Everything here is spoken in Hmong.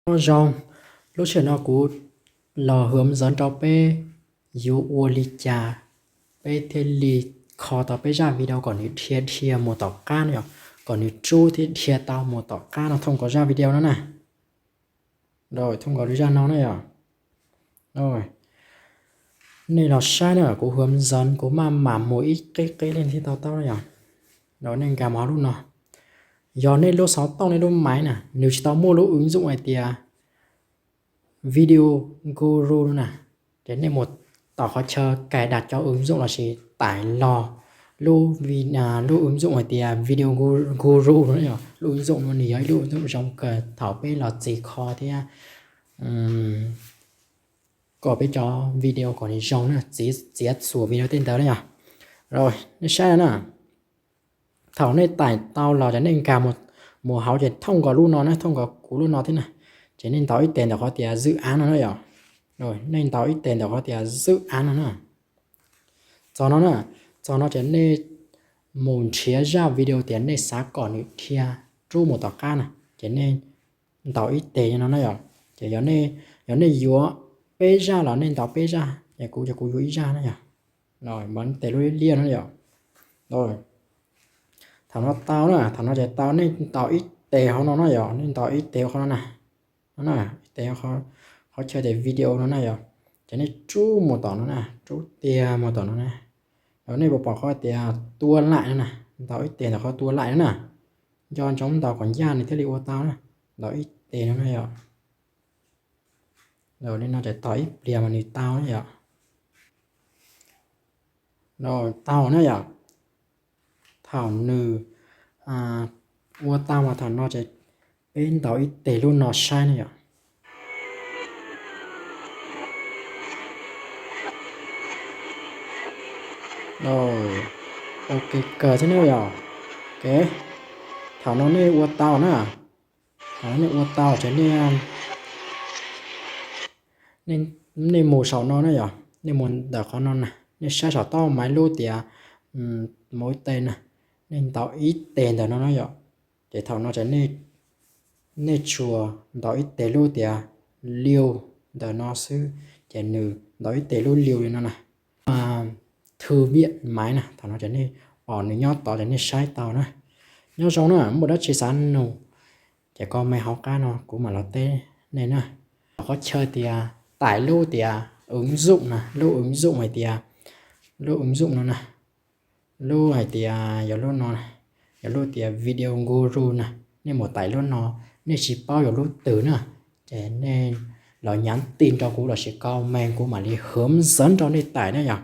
Nyob zoo, lub sij hawm no kuv los hướng dẫn rau peb yuav ua li cas peb thiaj li kho tau peb zaj video kom nws dhia dhia mus tom qab no yom, kom nws rub thiab dhia tau mus tom qab no thông qua zaj video no na. Rồi, thông qua lub zaj no na yom. Rồi, nej los saib na, kuv hướng dẫn kuv maj mam mus ib qib qib leej thiaj tau taub na yom. Rồi nej nkag mus hauv lub no. Yog nej lub xov tooj nej lub máy na nws tsis tau muaj lub ứng dụng hais tias Video Guru no na, ces nej mus tom qhov chaw cài đặt cho ứng dụng lossis tải los lub vi- lub ứng dụng hais tias Video Gu- Guru no yom. Lub ứng dụng no nws yog ib lub ứng dụng zoo kawg thaum peb los txis kho thiab kom peb cov video kom nws zoo na, txiav txuas video tej ntawd na yom. Rồi, nej saib na. Thaum nej tải tau los ces nej nkag mus hauv ces thông qua lub no na, thông qua kuv lub no thiab na, ces nej ntaus ib tes ntawm qhov tias dự án no na yom. Rồi, nej ntaus ib tes ntawm qhov tias dự án no na. Txog no na, txog no ces nej mus nrhiav zaj video tias nej xav kom nws dhia rub mus tom qab na, ces nej ntaus ib tes no na yom. Ces yog nej yuav peb zaj los nej ntaus peb zaj, es kuv ces kuv yuav ib zaj na yom. Ntaus tes lub liab no yom. Thaum no tau na, thaum no ces tau, nej ntaus ib tes hauv no na yom, nej ntaus ib tes hauv qhov no na. No na, ib tes qhov chaw tias video no na yom, ces nej rub mus tom no na, rub tiag mus tom no na. Los nej puas pom qhov tias tua laim no na, ntaus ib tes ntawm qhov tua laim no na. Nco ntsoov ntaus kom ncaj nws thiaj li ua tau na. Ntaus ib tes no na yom. Li no ces tos ib pliag mas nws tau na yom. Tau na yom. Thaum nws ua tau mas thaum no ces peb ntaus ib tes lub no saib na yom. Ok kawg thiab na yom. Ok, thaum no nej ua tau na. Thaum no nej ua tau ces nej mus saum no na yom, nej mus ntawm qhov no na, nej saib saum toj maiv lub tias mus ib tes na, nej ntaus ib tes ntawm no na yom. Ces thaum no ces nej tsuas ntaus ib tes lub tias liu ntawm no xwb, ces nws ntaus ib tes lub liu li no na. Thư viện maiv na, thaum no ces nej pom nws nyob tod ces nej saib tau na. Nyob zoo na, muaj dab tsi xav nug ces comment hauv qab no kuv mam los teb nej na. Qhov chaw tias tải lub tias ứng dụng na, lub ứng dụng hais tias, lub ứng dụng no na, lub hais tias yog lub no, yog lub tias Video Guru na, nej mus tải lub no, nej tsis paub yog lub twg na, ces nej los nhắn tin rau kuv lossis comment kuv mam li hướng dẫn rau nej tải na yom.